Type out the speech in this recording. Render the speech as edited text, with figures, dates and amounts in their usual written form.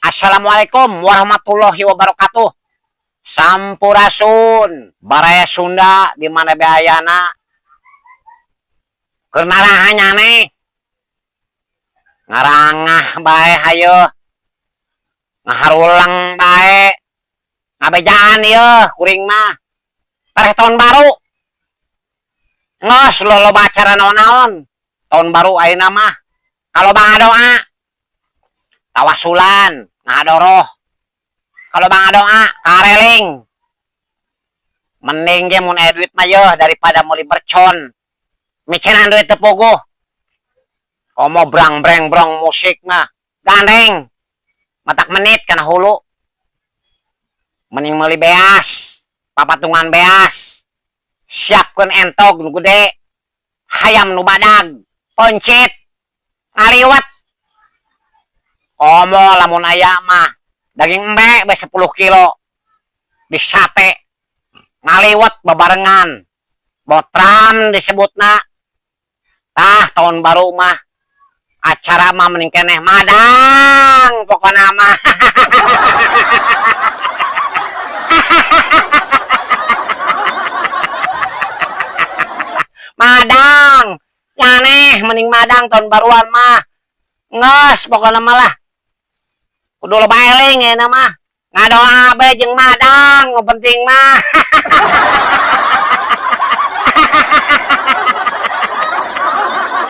Assalamualaikum warahmatullahi wabarakatuh. Sampurasun, baraya Sunda di mana be ayana. Keur naraha nyane? Ngarangah bae hayo. Ngaharulang bae. Ngabejaan ieu kuring mah. Tareh tahun baru. Ngos loba acara naon-naon. Tahun baru ayeuna mah. Kalau bang doa tawasulan ngadoroh. Kalau bang doa kareling. Mending ge mun aya duit mah yeuh daripada meuli mercon. Micenan duit teu puguh. Komo brang breng brong musik mah gandeng. Matak menit kana hulu. Mending meuli beas, papatungan beas. Siapkeun entog nu gede, hayam nu badag, pencit, ngaliwet. Komo lamun aya mah daging embe be 10 kilo disate ngaliwet babarengan. Botram disebutna. Tah tahun baru mah acara mah mending keneh madang pokona mah. Madang nyaneh mending madang tahun baruan mah. Nges pokona mah lah. Kudu loba eling ayeuna mah. Ngadoa bae jeung madang nu penting mah.